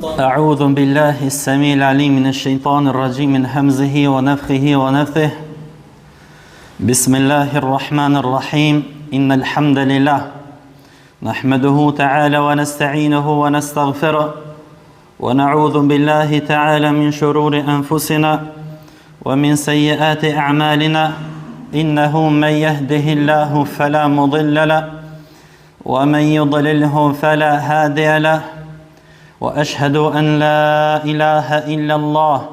أعوذ بالله السميع العليم من الشيطان الرجيم من همزه ونفخه ونفثه بسم الله الرحمن الرحيم إن الحمد لله نحمده تعالى ونستعينه ونستغفره ونعوذ بالله تعالى من شرور أنفسنا ومن سيئات أعمالنا إنه من يهده الله فلا مضل له ومن يضلله فلا هادي له واشهد ان لا اله الا الله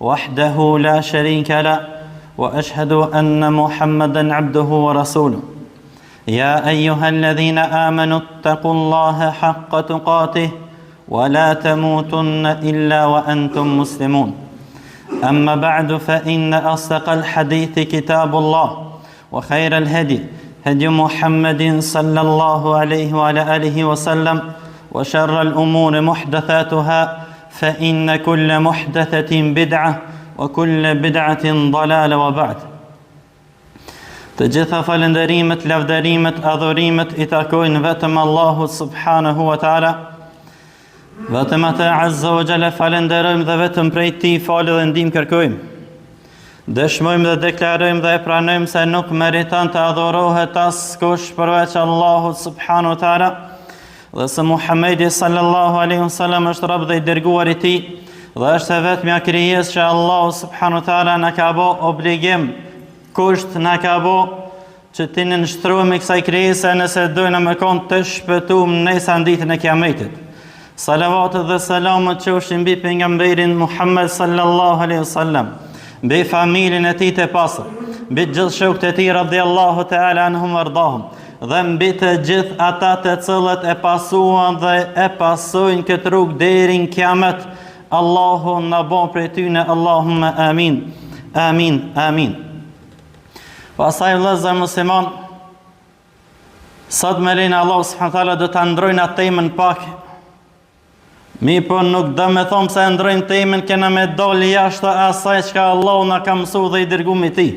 وحده لا شريك له واشهد ان محمدا عبده ورسوله يا ايها الذين امنوا اتقوا الله حق تقاته ولا تموتن الا وانتم مسلمون اما بعد فان اصدق الحديث كتاب الله وخير الهدي هدي محمد صلى الله عليه وعلى آله وسلم وشر الأمور محدثاتها فإن كل محدثة بدعة وكل بدعة ضلالة وبعد Të gjitha falënderimet, lavdërimet, adhurimet i takojnë vetëm Allahut subhanahu wa taala. Vetëm atë azza wa jalla falënderojmë dhe vetëm prej tij falje dhe ndihmë kërkojmë. Dëshmojmë dhe deklarojmë dhe e pranojmë se nuk meriton të adhurohet askush përveç Allahut subhanahu wa taala dhe se Muhamedi sallallahu alaihi wasallam është rob dhe i dërguar i tij dhe është e vetmja krijesë që Allahu subhanahu wa taala na ka bo obligim kusht na ka bo që t'i nënshtrohemi kësaj krijese nëse dojna me konë të shpëtum nesër në ditën e kiametit. Salavatet dhe selamet qofshin mbi pejgamberin Muhammed sallallahu alaihi wasallam, mbi familjen e tij të pastër, mbi të gjithë shokët e tij radiallahu ta'ala anhum ardahum, dhe mbi të gjithë ata të cilët e pasuan dhe e pasojnë këtë rrugë deri në kiamet. Allahu na bon prej tyne, Allahumma amin. Amin, amin. Pastaj vëllezër musliman, sot me lejen e Allahut subhanahu taala do ta ndrojna temën pak. Mirëpo nuk do me thonë pse e ndrojmë temën, kena me dalë jashtë asaj çka Allahu na ka mësu dhe i dërgumi i tij.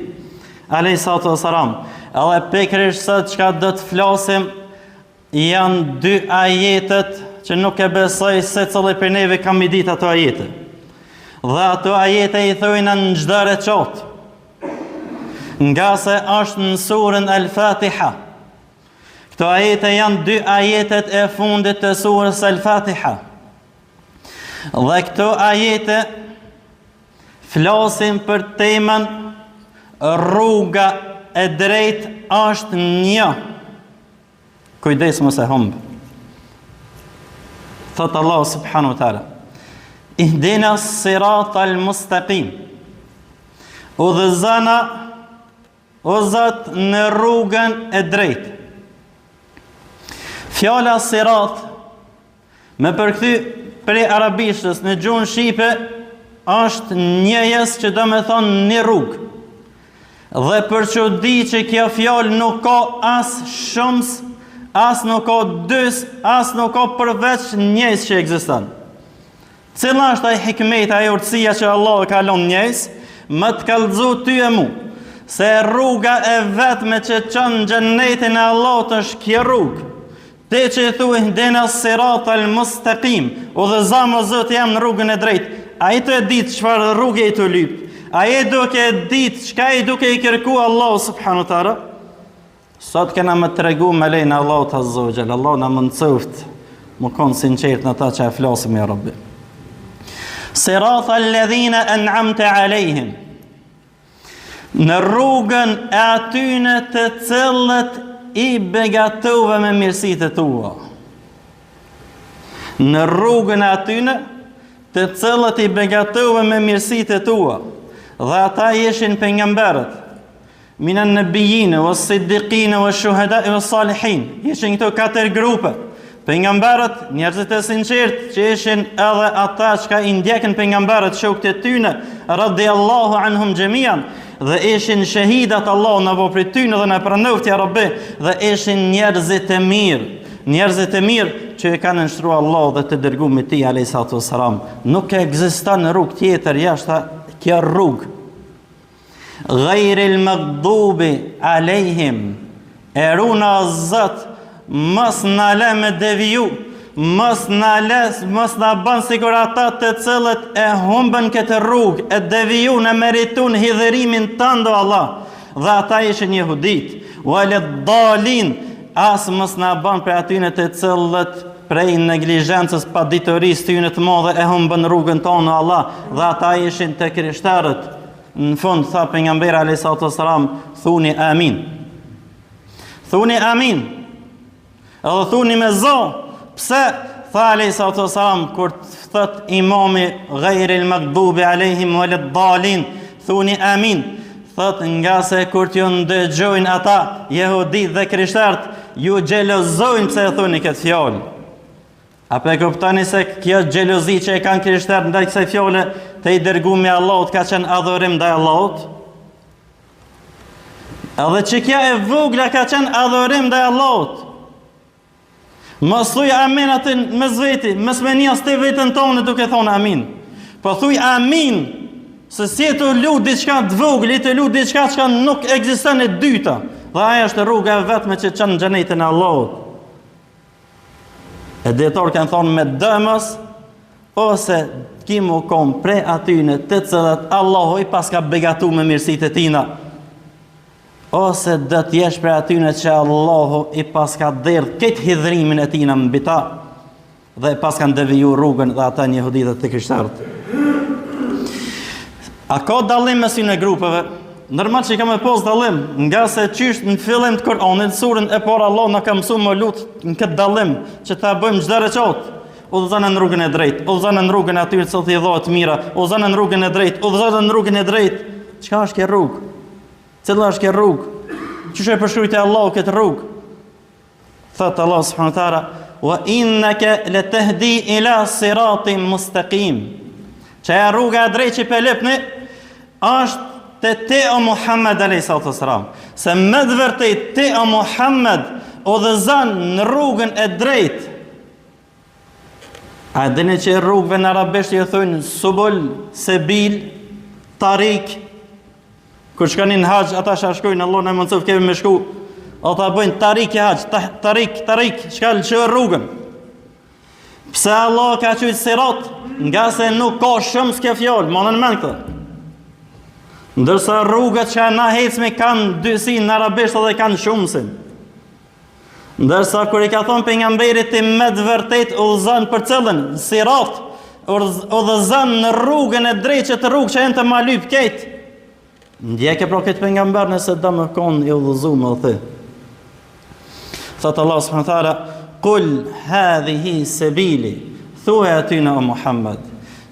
Alejhi salatu vesselam. Edhe pikërisht sot çka do të flasim, Janë dy ajetet që nuk e besoj secili prej neve ka m'i ditë ato ajete. Dhe ato ajete i thojna në çdo reqat. Ngase është në surën Al-Fatiha. Këto ajete janë dy ajetet e fundit të surës Al-Fatiha. Dhe këto ajete flasin për temën rruga e drejtë është një. Kujdes mos e humb. Thot Allahu subhanahu wa taala. Ihdina sirat al mustaqim. Udhëzona o Zot në rrugën e drejtë. Fjala sirat Me përkthy prej arabishtës në gjuhën shqipe është njëjës që do me thonë një rrugë. Dhe për çudi që kjo fjalë nuk ka as shumës, as nuk ka dys, as nuk ka përveç njëjës që ekziston. Cila është ai hikmet, ai urtësia që Allahu e ka lënë njëjës, me të kallxu ty e mu, se rruga e vetme që çon në xhennetin e Allahut është kjo rrugë. Ti që i thu ihdina sirat al mustaqim, udhëzom o Zot jem në rrugën e drejtë. A je tu e ditë çfarë rrugë je tu lyp? A je duke e ditë çka je duke i kërku Allahu subhanahu wa taala? Sot kena me tregu me lejen e Allahut azza wa jall. Allahu na mundsoft me kon sinqert në ata që e flasim ja Rabbi. Sirat alladhina an'amta alejhim. Në rrugën e atyne të cilët i begatove me mirësitë e tua. Në rrugën e atyne të cilët i begatove me mirësitë e tua. Dhe ata ishin pejgamberët. Minen nebijine, ves siddikine, ves shuhedai, ves salihin. Ishin këto katër grupe. Pejgamberët, njerëzit e sinqertë, që ishin edhe ata çka i ndjekën pejgamberët, shokët e tyne, radiallahu anhum xhemian, dhe ishin shehidat Allahu na bo prej tyne dhe na pranoftë ja Rabbi, dhe ishin njerëzit e mirë, njerëzit e mirë që i kanë nënshtru Allahut dhe të dërgumit tij alayhi salatu wassalam. Nuk ekziston rrugë tjetër jashtë kjo rrugë. Ghairil maghdubi alejhim E runa Zot Mos na le me deviju. mos na le, mos na bën sikur ata të cilët e humbën këtë rrugë, e devijun e meritun hidhërimin tënd o Allah. Dhe ata ishin jehudit. Waleddalin, as mos na bën prej atyne të cilët prej neglizhencës paditurisë tyne të madhe e humbën rrugën tonë o Allah. Dhe ata ishin të krishterët. Në fund tha pejgamberi alayhi salatu wasalam, thuni amin. Thuni amin. Edhe thuni me zo. Pse tha alayhi salatu wasalam kur thot imami ghairil maghdubi alehim waleddalin, thuni amin. Thot ngase kur t'ju ndëgjojnë ata jehudit dhe krishterët, ju xhelozojnë pse e thuni këtë fjalë. A po e kuptoni se kjo xhelozi që e kanë krishterët ndaj kësaj fjale te i dërgumi i Allahut ka qenë adhurim ndaj Allahut? Edhe që kjo e vogla ka qenë adhurim ndaj Allahut. Mos thuj amin aty mes veti, mos me ni as ti veten tonë duke thonë amin. Po thuj amin se s'je tu lut diçka të vogël, je tu lut diçka që nuk ekziston e dyta. Dhe ajo është rruga e vetme që çon në xhenetin e Allahut. E dijetarët kanë thonë me doemos, ose ki me konë prej atyne të cilët Allahu i paska begatu me mirësitë e tina, ose do të jesh prej atyne që Allahu i paska derdh këtë hidhrimin e tina mbi ta, dhe e paskan deviju rrugën dhe ata janë jehudit dhe të krishterët. A ka dallim mes këtyne grupeve? Normal që ka me pos dallim, ngase qysh në fillim të Kur'anit, surën e parë Allah na ka mësu me lut në këtë dallim, që ta bëjmë çdo reqat. Udhëzona në rrugën e drejtë, udhëzona në rrugën e atyre të cilët i dhatë të mira, udhëzona në rrugën e drejtë, udhëzona në rrugën e drejtë. Çka është kjo rrugë? Cila është kjo rrugë? Qysh e përshkrujti Allahu këtë rrugë? Thot Allah subhanahu wa taala, "Wa innaka latahdi ila siratin mustaqim." Që ajo rruga e drejtë që po e lypni është te ti o Muhammed alayhi salatu wasalam. Se me të vërtetë ti o Muhammed udhëzon në rrugën e drejtë. A e dini që rrugëve në arabisht ju thonë subul, sebil, tarik, Kur shkoni në haxh, ata që shkojnë Allah na mundësoftë kemi me shku. Ata bëjnë tarik e haxh, tarik, tarik, çka lësho rrugën. Pse Allah ka qujt sirat? Ngase nuk ka shumës kjo fjalë, mane në mend këtë. Ndërsa rrugët që na hecmi kanë dysi në arabisht edhe kanë shumësin. Ndërsa kur i ka thonë pejgamberit ti me të vërtet udhëzon për cilën, sirat, udhëzon në rrugën e drejtë qët rrugë që janë tu ma lyp krejt. Ndjeke pra këtë pejgamber nëse do me konë i udhëzum edhe ti. Thotë Allah subhanahu taala, "Kul hadhihi sabili." Thuaj atyne o Muhammed,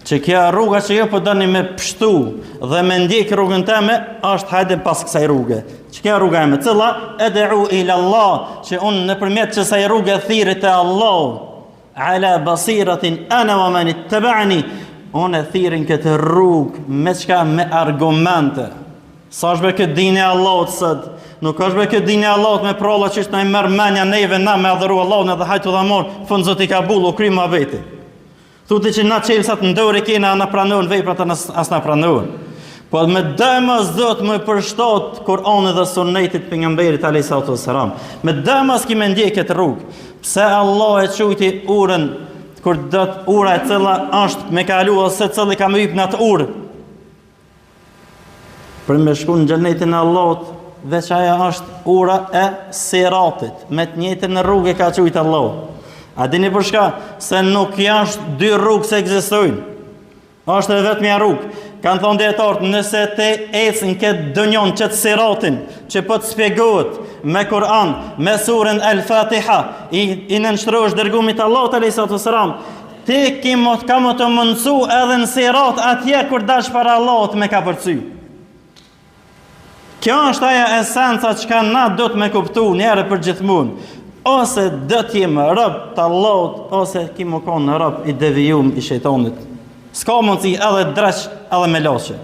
që kjo rruga që ju po doni me pshtu dhe me ndjek rrugën teme, është hajde pas kësaj rruge. Që kjo rruga e me cila, ed'u ila Allah, që unë nëpërmjet qësaj rruge thirri te Allahu, ala basiratin ana wa man ittaba'ani, unë e thirri n'këtë rrugë me çka me argumente. S'është be ky dini i Allahut sot, nuk është be ky dini i Allahut me pralla që na i merr menja neve na me adhuru Allahun edhe hajt u dha mor, fund Zoti kabul u kry muhabeti. Thotë që na çelsat në dorë kena, na pranohen veprat a as na pranohen. Po me doemos duhet me përshtat Kur'anit dhe Sunnetit pejgamberit alayhi salatu wasalam. Me doemos ki me ndjek këtë rrugë. Pse Allah e quajti urën kur do të ura e cila është me kalu ose secili ka me hyp në atë urë. Për me shku në xhenetin e Allahut, veç ajo është ura e siratit, me të njëjtën rrugë e ka qujtë Allahu. A dini për shka? Se nuk janë dy rrugë s'ekzistojnë. është e vetmja rrugë. Kanë thonë dijetarët, nëse ti ec në këtë dynja, në qëtë siratin, që po të spjegohet me Kur'an, me surën El Fatiha, i, i nënshtrohesh dërgumit Allahut alejhi salatu selam, Ti ki me të ka me të mundësu edhe në sirat atje kur dalsh para Allahut me kapërcy. Kjo është ajo esenca çka na duhet me kuptu njëherë për gjithmonë. Ose do të jemi rob të Allahut, ose ki me konë rob i devijum i shejtonit. S'ka mundësi edhe dreq edhe melaqe.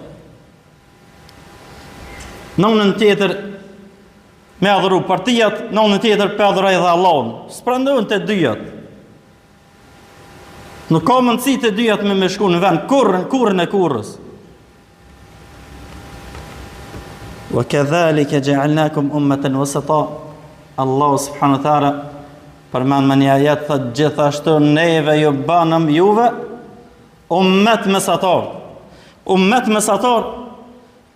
Në anën tjetër, me adhuru partijat, në anën tjetër pe adhuroj edhe Allahun. S'pranohen të dyjat. Nuk ka mundësi të dyjat me me shku në vend, kurrën, kurrën e kurrës. Wa kedhalike xhealnakum ummeten wasata, Allahu subhanahu wa taala. Përmend më një ajet thotë gjithashtu neve ju banëm juve ummet mesatar. Ummet mesatar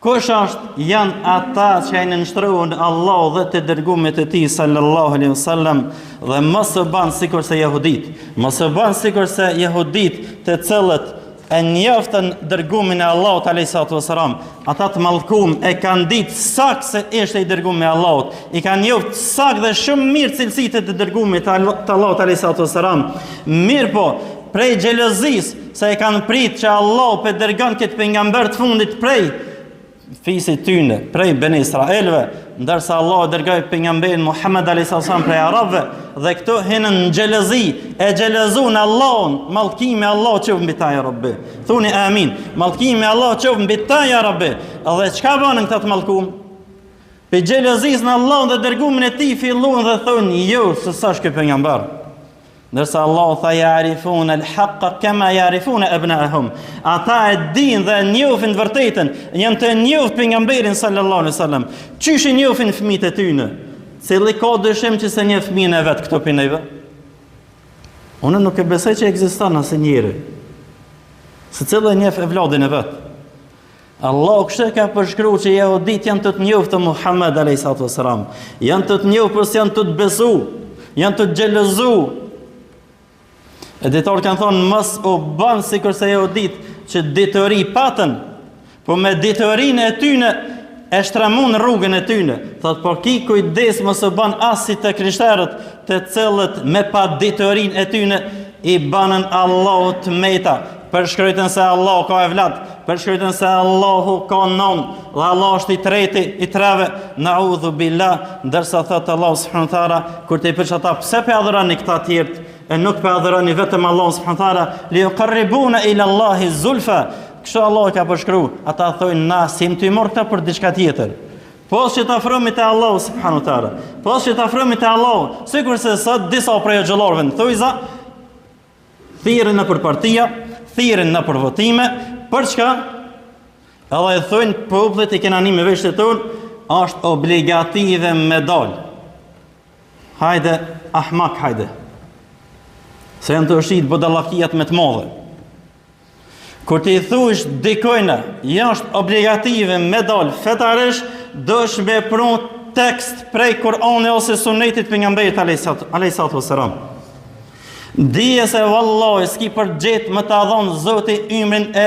kush është janë ata që i nënshtrohen Allahut dhe të dërgumit të tij sallallahu alaihi wasallam dhe mos u ban sikurse jehudit. Mos u ban sikurse jehudit të cilët e njoftën dërgumin e Allahut alayhi salatu wasalam, ata të mallkum e kanë ditë saktë se ishte i dërgumi i Allahut, i kanë njoft saktë dhe shumë mirë cilësitë e të dërgumit të Allahut alayhi salatu wasalam. Mirëpo, prej xhelozisë se e kanë prit që Allahu pe dërgon këtë pejgamber të fundit prej fisit tyne, prej Beni Israelve, ndërsa Allahu dërgoi pejgamberin Muhammed alayhis salam prej arabëve dhe këto hinën në xhelozi, e xhelozun Allahun, mallkimi i Allahut qoftë mbi ta ja Rabbi. Thuni amin. Mallkimi i Allahut qoftë mbi ta ja Rabbi. Dhe çka bënë këta të mallkum? Prej xhelozisë në Allahun dhe dërgumin e tij filluan dhe thonë, jo, se s'është ky pejgamber. Ndërsa Allahu tha ja'rifun al-haqqa kama ja'rifun abna'ahum. Ata e dinë dhe e njohin të vërtetën, janë tu e njoft pejgamberin sallallahu alaihi wasallam. Qysh i njohin fëmijët e tyne? Cili ka dyshim që s'e njeh fëmijën e vet këtu prej neve? Unë nuk e besoj që ekziston asnjë njeri. Secili e njeh evladin e vet. Allahu kështu e ka përshkru që jehudit janë tu të njoftë Muhammed a.s. Janë tu të njoftë, por s'janë tu të besu, janë tu të xhelozu. E dijetarët kanë thonë, mos u ban sikurse jehudit që dituri patën, po me diturinë e tyne e shtramun rrugën e tyne. Thotë, por ki kujdes mos u ban as si të krishterët të cilët me paditurinë e tyne i banën Allahut të meta, përshkrujtën se Allahu ka evlad, përshkrujtën se Allahu ka nonë, dhe Allahu është i treti, i treve, naudhu billah, ndërsa thotë Allahu subhanahu teala, kur t'i pyetsh ata, pse pe adhuroni këta tjerët, e nuk pe adhuroni vetëm Allahun subhanahu teala, li jukarribuna ila Allahi zulfa, kështu Allahu ka përshkru, ata thojnë na s'jemi tu i marrë këta për diçka tjetër, Pos që të afrohemi te Allahu subhanahu teala. Pos që të afrohemi te Allahu, sikurse sot disa prej hoxhallarëve në thojza thirrin nëpër partia, thirrin nëpër votime, për çka? Edhe i thonë popullit i kena ni me veshët tonë, është obligative me dal. Hajde, ahmak, hajde. Se janë tu shit budallakiat me të madhe. Kur t'i thush dikujna, është obligative me dal fetarisht, duhesh me pru tekst prej Kur'anit ose Sunetit pejgamberit alayhi salatu wasalam. Dije se vallahi s'ki për gjetë me ta dhonë Zoti ymrin e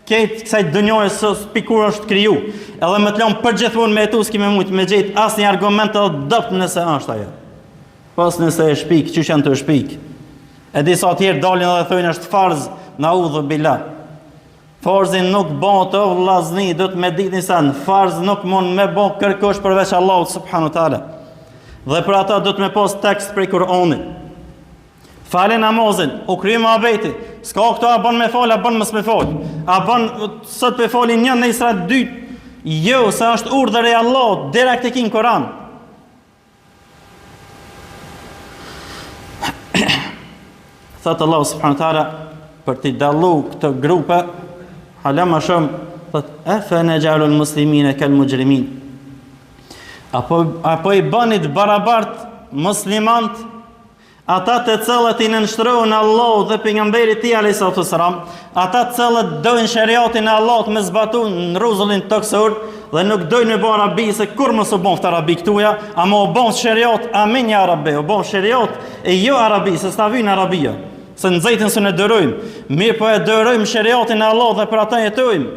krejt kësaj dynjaje së pi kur është kriju. Edhe me të lënë përgjithmonë me jetu s'ki me mujtë me gjetë asnjë argument edhe dobt nëse është ajo. Pos nëse e shpik, qysh janë tu shpik. E disa tjerë dalin edhe thojnë është farz, naudhu billah. Farzi nuk bëhet o vllazni, duhet me ditë një sen, farz nuk mund me bo kërkush përveç Allahut subhanu teala. Dhe për ata duhet me pas tekst prej Kur'anit. Fale namazin, u kry muhabeti, s'ka këto a bon me fal, a bon mos me fal. A bon sot pe fali një, nesër dy. Jo, se është urdhër i Allahut, direkt e ki n'Kur'an. Thotë Allahu subhanahu wa taala për t'i dallu këto grupe hala më shumë thotë efe nexh'alul muslimine kel muxhrimin apo apo i bëni të barabart muslimant Ata të cilët i nënshtrohen Allahut dhe pejgamberit tij alayhi salatu wasalam, ata të cilët dojnë sheriatin e Allahut me zbatu në rruzullin tokësor dhe nuk dojnë me bo Arabi se kurrë mos u boftë Arabi këtuja, ama u boftë sheriat, amin ja Rabbi, u boftë sheriat e jo Arabi, se s'na vyn Arabia, se nxehtin s'un e durojmë, mirëpo e durojmë sheriatin e Allahut dhe për ata jetojmë.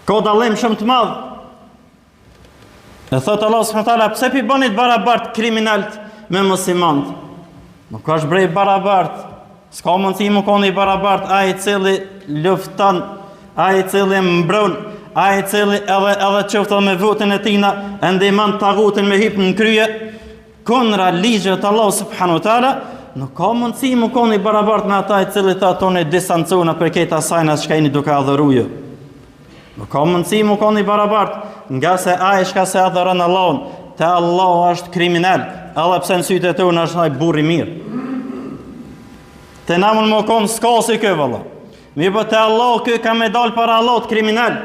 Ka dallim shumë të madh. E thotë Allah subhanahu wa taala, pse pi bëni të barabart kriminalt me muslimant? Nuk është bre i barabart. S'ka mundësi me konë i barabart ai i cili lufton, ai i cili mbron, ai i cili edhe edhe qoftë edhe me votën e tina e ndihmon tagutin me hip në krye kundra ligjeve të Allahut subhanahu wa taala, nuk ka mundësi me konë i barabart me ata i cili thotë unë distancohna prej krejt asajna çka jeni duke adhuru ju. Nuk ka mundësi me konë i barabart, ngase ai çka s'e adhuron Allahun, te Allahu është kriminal, edhe pse në sytë e tonë është ai burrë i mirë. Te na mun me konë s'ka si ky vëlla. Mirëpo te Allahu ky ka me dalë para Allahut kriminal.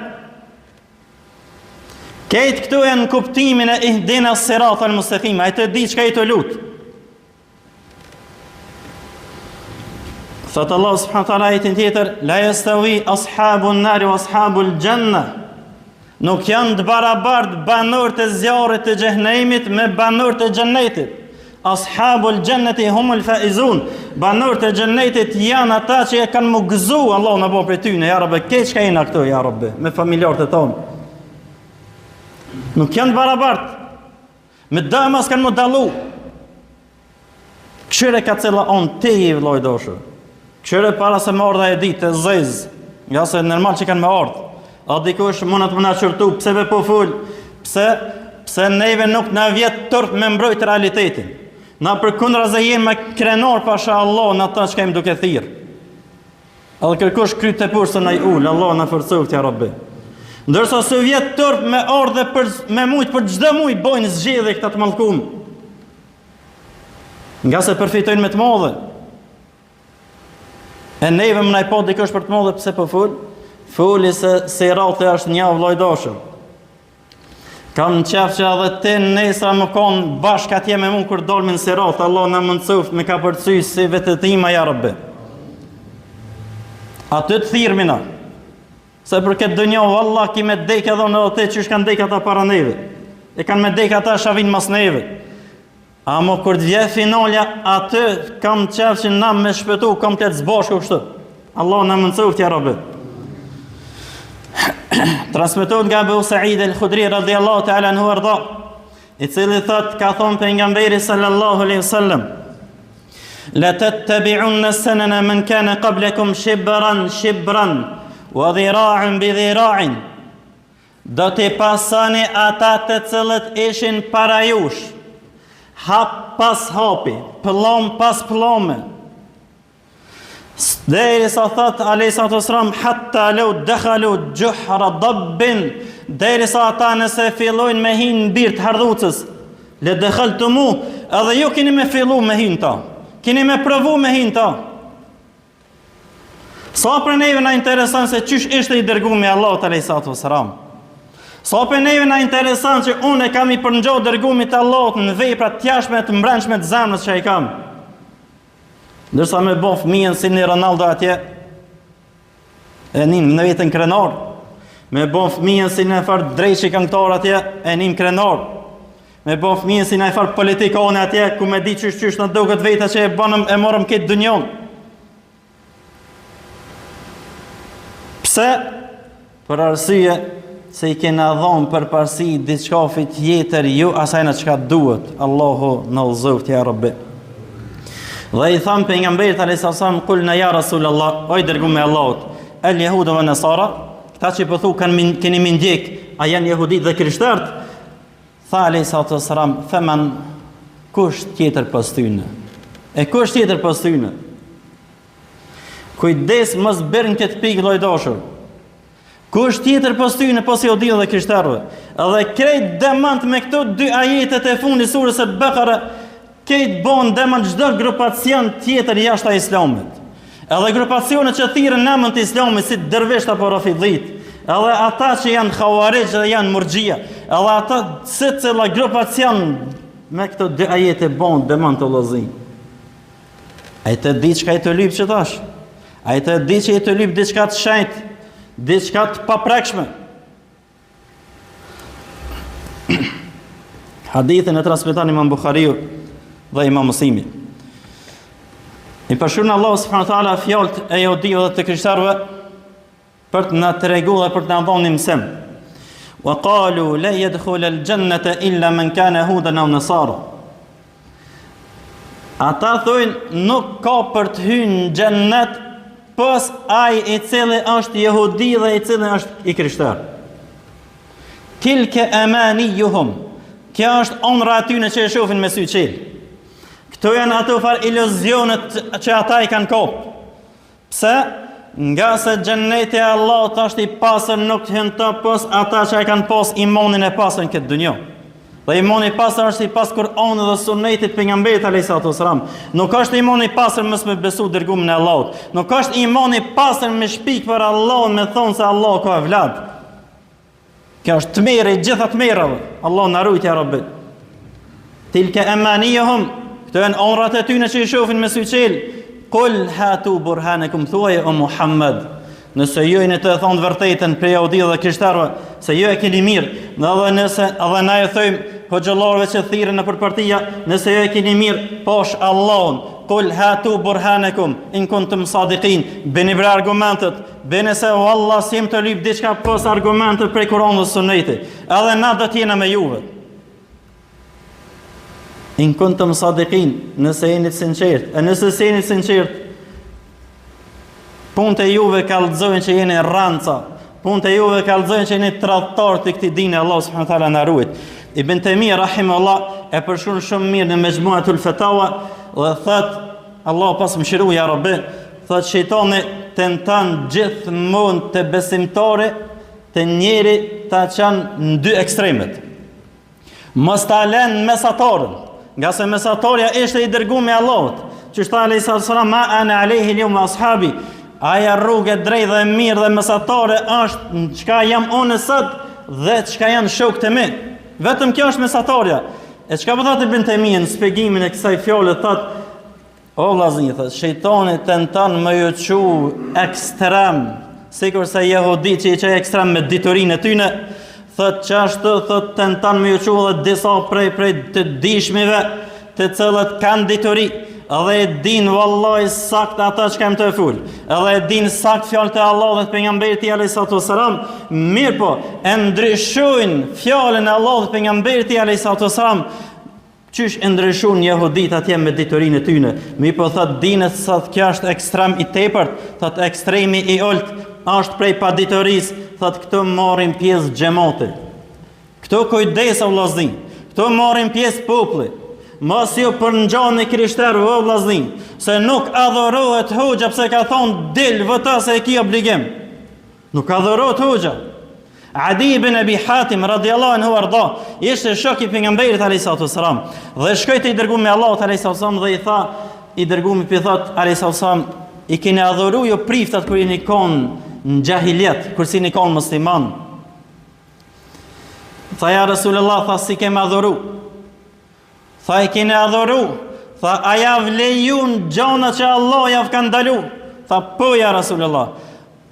Krejt këto janë në kuptimin e ihdina sirat al-mustekim, ai të di çka je tu lut. Thotë Allahu subhanahu wa taala ajetin tjetër, la yastawi ashabun nari wa ashabul janna. Nuk janë të barabartë banorët e zjarrit të xhehenemit me banorët e xhennetit. Ashabul xhenneti humul faizun. Banorët e xhennetit janë ata që e kanë m'u gëzu, Allahu na bëftë prej tyne, ja Rabbi, keq ka jena këtu, ja Rabbi, me familjarët e tonë. Nuk janë të barabartë. Medoemos kanë m'u dallu. Kqyre ka cila onë ti je vëlla i dashur. Kqyre para se me ardhë ajo ditë e zezë, ngase normal që kanë me ardhë. A dikush mundet me na qortu, pse be po fol, pse, pse neve nuk na vjen turp me mbrojt realitetin. Na përkundrazi jemi krenar pasha Allah në ata që jemi duke thirrë. Edhe kërkush kryt e poshtë na i ul, Allah na forcoftë ja Rabbi. Ndërsa s'u vjen turp me ardhë për me mujt për çdo muj bojnë zgjedhje këta të mallkum. Ngase përfitojnë me të madhe. E neve me na i pa dikush për të madhe pse po fol? Foli se sirati është një vëlla i dashur. Kam në qef që edhe ti nesër me konë bashkë atje me mu kur dalim në sirat, Allah na mundësoftë me kapërcy si vetëtima, ja Rabbi. Aty të thirrmi na. Se për këtë dynja, vallah, ki me dek edhe unë edhe ti qysh kanë dek ata para neve. E kanë me dek ata që vijnë mas neve. Amo kur të vjen finalja, aty kam qef që na me shpëtu komplet së bashku kështu. Allah na mundësoftë, ja Rabbi. Transmetohet nga Abu Sa'id al-Khudri radhiyallahu ta'ala anhu arda, i cili thot ka thonë pejgamberi sallallahu alaihi wasallam La tattabi'unna sanana man kana qablakum shibran shibran wa dhira'an bi dhira'in Do t'i pasoni ata të cilët ishin para jush, hap pas hapi, pëllom pas pëllome. Derisa thot alejhi salatu wasalam hatta law dakhalu juhra dabbin, derisa ata nëse fillojnë me hi në birë të hardhucës, le dekhaltumuh, edhe ju keni me fillu me hi n'ta. Keni me provu me hi n'ta. Sa prej neve na intereson se qysh ishte i dërgumi i Allahut alejhi salatu wasalam. Sa prej neve na intereson që unë e kam i përngja dërgumit të Allahut në vepra të jashtme të mbrendshme të zemrës që i kam. Ndërsa me bo fëmijën si një Ronaldo atje, e nim në veten krenar. Me bo fëmijën si një farë dreqi këngëtar atje, e nim krenar. Me bo fëmijën si një farë politikane atje, ku me di qysh qysh na duket vetja që e banëm e morëm këtë dynjon. Pse? Për arsye se i kena dhonë përparësi diçkafi tjetër jo asajna çka duhet. Allahu na udhëzoftë ja Rabbi. Dhe i thamë pejgamberit alejhi selam kulna ja Rasul Allah, o i dërgumi i Allahut, el jehudu ve nesara, këta që po thu kanë min, keni me ndjek, a janë jehudit dhe krishterët? Tha alejhi salatu wasalam, femen kush tjetër pos tyne? E kush tjetër pos tyne? Kujdes mos bjer në këtë pikë vëlla i dashur. Kush tjetër pos tyne pos jehudive dhe krishterëve? Edhe krejt demant me këto dy ajetet e fundit surës El-Bekare, krejt bon demant çdo grupacion tjetër jashtë islamit. Edhe grupacionet që thirren në emër të islamit si dervisht apo rafidhit, edhe ata që janë havarixh dhe janë murxhia, edhe ata secila grupacion me këto dy ajete bon demant të vëllazën. A je tu e di çka je tu lyp qetash? A je tu e di që je tu lyp diçka të shenjtë, diçka të paprekshme? Hadithin e transmeton Imam Buhariu dhe Imam Muslimi. I përshkruan Allahu subhanahu wa taala fjalët e jehudive dhe të krishterëve për të na tregu dhe për të na dhënë një mësim. Wa qalu la yadkhul al jannata illa man kana hudan aw nasara. Ata thojnë nuk ka për të hyrë në xhennet pos ai i cili është jehudi dhe i cili është i krishterë. Tilke amanijuhum. Kjo është ëndrra e tyne që e shohin me sy çel. Këto janë ato far iluzionet që ata i kanë kap. Pse? Ngase xhenneti e Allahut është i pastër nuk të hyn të pos ata që e kanë pas imanin e pastër në këtë dynja. Dhe imani i pastër është sipas Kur'anit dhe Sunnetit pejgamberit alayhi salatu wasalam. Nuk është imani i pastër mos me besu dërgumin e Allahut. Nuk është imani i pastër me shpik për Allahun me thonë se Allahu ka evlad. Kjo është tmerri i gjitha tmerrave. Allahu na rujt ja Rabbi. Tilke emanijuhum, këto janë ëndrrat e tyne që i shohin me sy çel. Kul hatu burhanekum thuaj o Muhammed, nëse ju jeni tu e thonë vërtetën prej jehudive dhe krishterëve, se ju e keni mirë, edhe nëse edhe na e thojmë hoxhallarëve që thirren nëpër partia, nëse ju e keni mirë, pash Allahun, kul hatu burhanekum in kuntum sadiqin, bini bre argumentet, bini se vallah s'jem tu lyp diçka pos argumentet prej Kur'anit dhe Sunetit. Edhe na do të jena me juve. In kuntum sadiqin, nëse jeni të sinqertë, e nëse s'jeni të sinqertë, punët e juve kallxojnë që jeni rranca, punët e juve kallxojnë që jeni tradhtar të këtij dini, Allah subhanahu taala na ruajt. Ibn Taymi rahimahullah e përshkruan shumë mirë në Mexhmuatul Fatawa dhe thot Allahu pastë mëshiru ja Rabbi, thot shejtani tenton gjithmonë te besimtari te njeri ta çon në dy ekstremet. Mos ta lën mesataren, ngase mesatarja ishte i dërgumi i Allahut. Qysh tha alejhi salatu selam, ma ane alejhi l-jeume ve ashabi, aja rrugë e drejtë dhe e mirë dhe mesatare është në çka jam unë sot dhe çka janë shokët e mi. Vetëm kjo është mesatarja. E çka po thotë Ibn Tejmije në shpjegimin e kësaj fjale thotë O vllazni, thotë, shejtani tenton me ju çu ekstrem, sikurse jehudit që i çoi ekstrem me diturinë e tyne, thotë qashtu, thotë tenton me ju çu edhe disa prej prej të dishmive, të cilët kanë dituri, edhe e din vallahi sakt ata çka jam tu e fol, edhe e din sakt fjalët e Allahut dhe të pejgamberit tij alayhi salatu wasalam, mirëpo e ndryshojnë fjalën e Allahut dhe të pejgamberit tij alayhi salatu wasalam Qysh e ndryshun jehudit atje me diturinë e tyne? Mirëpo thot dinet sot kjo është ekstrem i tepërt, thot ekstremi i ulët është prej paditurisë, thot këtu marrin pjesë xhemati. Këtu kujdes o vllazni, këtu marrin pjesë populli. Mos ju përngjani krishterëve o vllazni, se nuk adhurohet hoxha pse ka thonë dil voto se e ki obligim. Nuk adhurohet hoxha. Adi ibn Abi Hatim radiallahu anhu arda, ishte shok i pejgamberit alayhi salatu wasalam dhe shkoi te i dërgumi i Allahut alayhi salatu wasalam dhe i tha i dërgumi pi thot alayhi salatu wasalam i keni adhuru ju priftat kur jeni kon në xhahilijet, kur s'jeni kon musliman. Tha ja Rasulullah, tha s'i kemi adhuru. Tha i keni adhuru, tha a jav lejun gjona që Allah jav ka ndalu, tha po ja Rasulullah,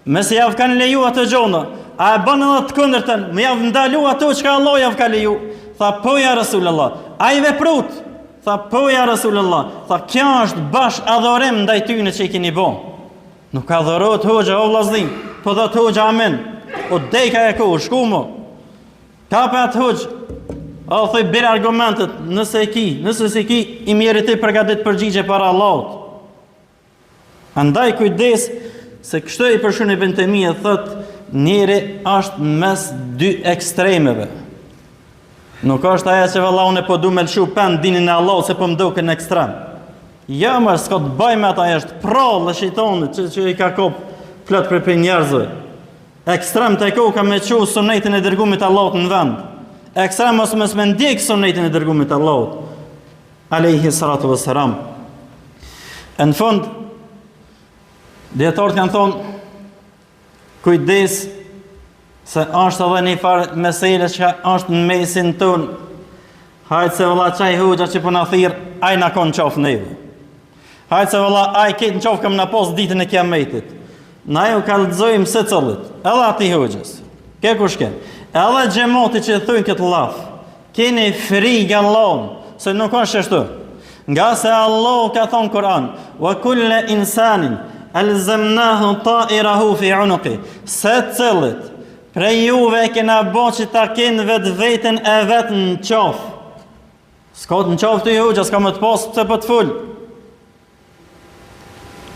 Masi jav kanë leju ato gjona, a e bën edhe të kundërtën, me jav ndalu ato çka Allah jav ka leju, tha po ja Rasulullah, a i veprut, tha po ja Rasulullah, tha kjo është bash adhurim ndaj tyne që i keni bo. Nuk adhurohet hoxha, o vllazni, po thot hoxha amin, o deka e ku, shku mo, Kape atë hoxhë, o thuj bjer argumentet, nëse e ki, nëse s'i ki, i mjeri ti përgatit përgjigje para Allahut. Andaj kujdes, se kështu i përshkrun Ibn Tejmije, thot, njeri është mes dy ekstremeve. Nuk është aja që valla unë po du me lëshu pe n'dinin e Allahut se po më duken ekstrem. Ja, jo, s'ka të bëj me ata, është prrallë e shejtanit që, që i ka kop plot prej prej njerëzve. Ekstrem te koka me çu sunetin e dërgumit Allahut në vend. Ekstrem ose mos me ndjek sunetin e dërgumit Allahut. Alejhi salatu vesselam. E në fund dijetarët kanë thonë kujdes se është edhe një farë mesele që është në mesin tonë. Hajt se vëlla qaj hoxha që po na thirr, ai na ka n'qafë neve. Hajt se vëlla, ai këtë në qafë ka me na pas ditën e kiametit. Na ju kallxojmë secilit, edhe atij hoxhës. Ke kush ke? Edhe xhematit që thujnë këtë llaf. Keni frikë Allahun, se nuk është ashtu. Ngase Allahu ka thonë Kur'an, wa kulle insanin elzemnahu ta'irahu fi unuki. Secilit prej juve e kena bo që ta kenë vetveten e vet në qafë. S'ka të në qafë ty hoxha, s'ka me të pasë pse po të fol.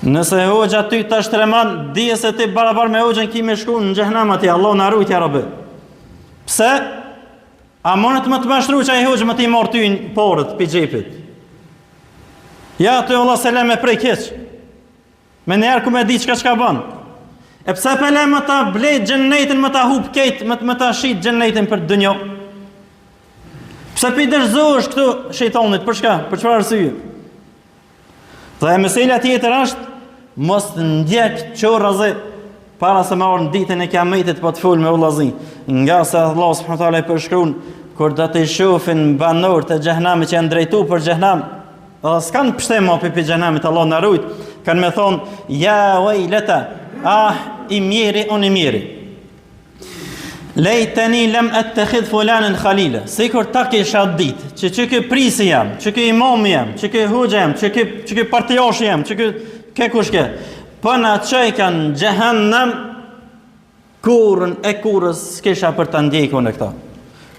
Nëse hoxha ty të shtremon, dije se ti barabar me hoxhën ki me shku në xhehenem atje, Allah na rujt ja Rabbi. Pse? A mundet me të mashtru qaj hoxhë me t'i marrë ty paret pi xhepit? Ja, ty Allah s'e le me prek hiç. Menjëherë ku me di çka çka bën. E pse pe le me ta ble xhennetin, me ta hup kejt, me, me ta shit xhennetin për dynjo? Pse p'i dorëzohesh këtu shejtanit, për çka? Për çfarë arsye? Dhe e meselja tjetër është mos të ndjek qorrazi para se me ardhë në ditën e kiametit po të fol me vllazni. Ngase Allah subhanahu taala e përshkruan kur do të shohin banorët e xhehenemit që janë drejtu për xhehenem, Edhe s'kanë pshtim ma pi xhehenemit, Allah na rujt. Kanë me thonë, ja vejleta, ah, i mjeri, unë i mjeri. Lejteni lem ettekhidh fulanen khalila, sikur ta kisha ditë, që qiky prisi jem, qiky imami jem, qiky hoxha jem, qiky, qiky partijashi jem, qiky, ke kush ke, po na çojka në xhehenem, kurrën e kurrës s'kisha për ta ndjekë unë këta.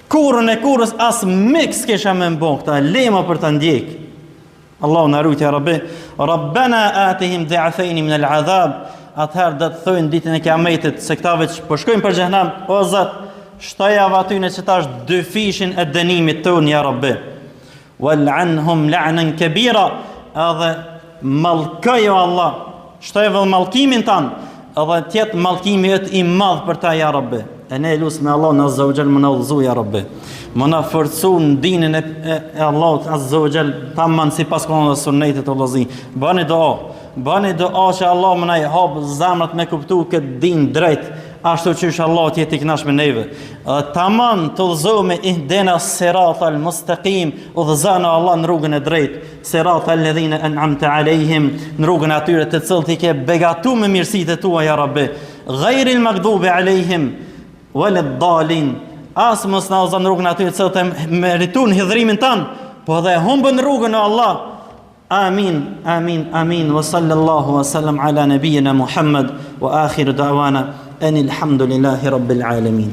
Kurrën e kurrës as mik s'kisha me m'bo këta, lema për ta ndjekë. Allahu na rujt ya Rabbi. Rabbana atihim dhi'afayn min al'adhab. Atëherë do të thojnë ditën e Kiametit se këta veç po shkojnë për xhehenem, o Zot, shtojav atyne që tash dyfishin e dënimit tonë ya Rabbi. Wal'anhum la'nan kabira. Edhe mallkoj o Allah, shtojav mallkimin tan, edhe të jetë mallkimi yt i madh për ta ya Rabbi. E ne lusme Allahun Azza wa Jall me na udhëzu ja Rabbi. Me na forcu në dinin e, e, e Allahut Azza wa Jall tamam sipas Kur'anit dhe Sunnetit o vllazni. Bani dua, bani dua që Allah me na i hap zemrat me kuptu këtë din drejt, ashtu qysh Allah të jetë i kënaqur me neve. Dhe tamam të udhëzohemi ihdina siratal mustaqim, udhëzona Allah në rrugën e drejtë, siratal ladhina an'amta alejhim, në rrugën e atyre të cilët i ke begatu me mirësitë e tua ja Rabbi. Ghairil magdubi alejhim Waleddalin As mos na udhëzo në rrugën e atyre të cilët e meritun hidhrimin tan Po edhe humbën rrugën o Allah Amin, amin, amin Wa sallallahu wa sallam ala nabijina Muhammad Wa akhiru da'wana Enil hamdulillahi rabbil alamin.